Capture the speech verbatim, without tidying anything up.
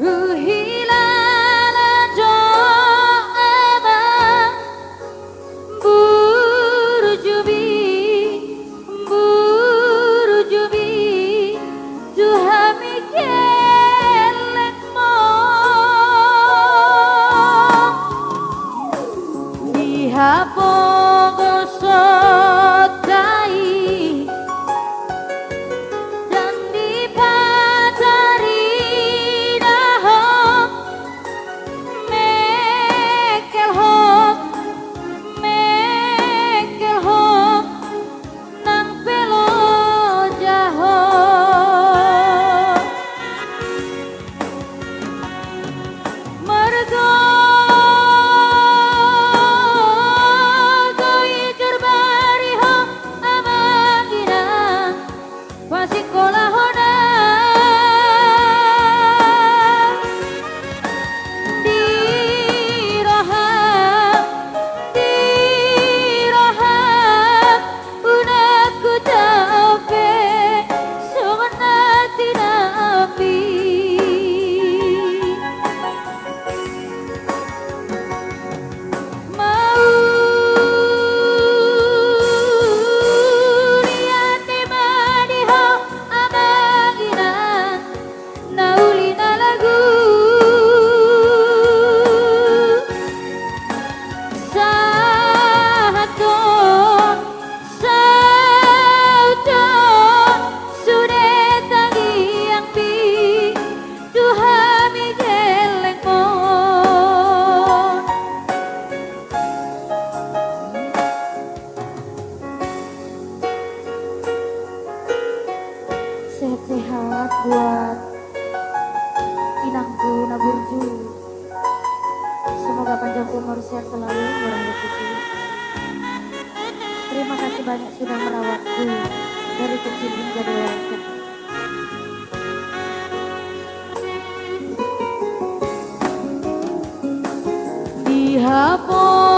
Huhilala jo amang burjubi, burjubi, tu hami gellengmon. Di hapogoson ta i, ndang dipataridahon, mengkelhon, mengkelhon, nang pe lojahon. Margogo i jur bari ho amang inang, pasingkolahon ahu di roham, di roham, unang hutau pe songon na tinambi. Mauliate ma di ho amang inang, na uli na lagu. Sahat do, saut do sude tangiangmi tu hami gellengmon. Sehat-sehat buat inangku na burju. Semoga panjang umur, sehat selalu, murah rezeki. Terima kasih banyak sudah merawatku dari kecil hingga dewasa. Di hapogoson